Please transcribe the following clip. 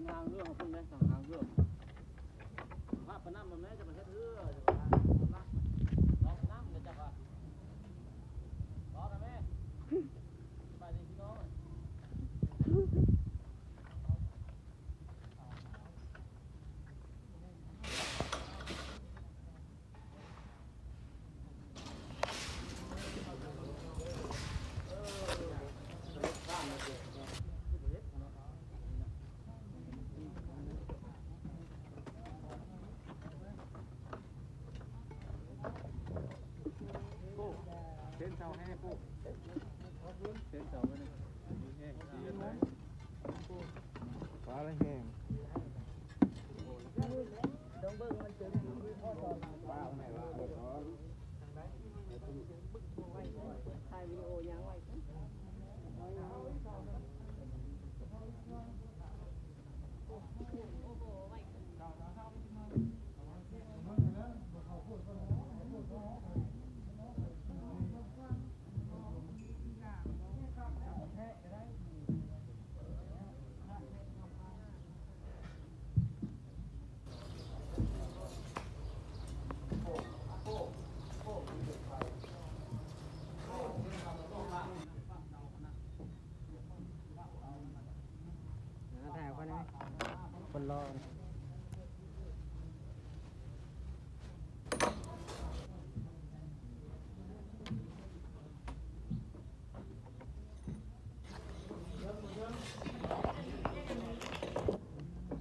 ທາງເຮືອຂອງເພິ່ນເດ້ ທາງເຮືອ ພາໄປນຳມັນແມ່ ຈະໄປເຮັດເຮືອ ຈະໄປນຳ ລອງໄປນຳເດີ ຈັກວ່າ ລອງນຳແມ່ ສະບາຍດີພີ່ນ້ອງ. ເປັນເສົາແຮ່ປູກ ເປັນເສົາແຮ່ ດີແຮງ ຟ້າແຮງ. ຖ່າຍຄົນນີ້ ຄົນຫຼໍ່.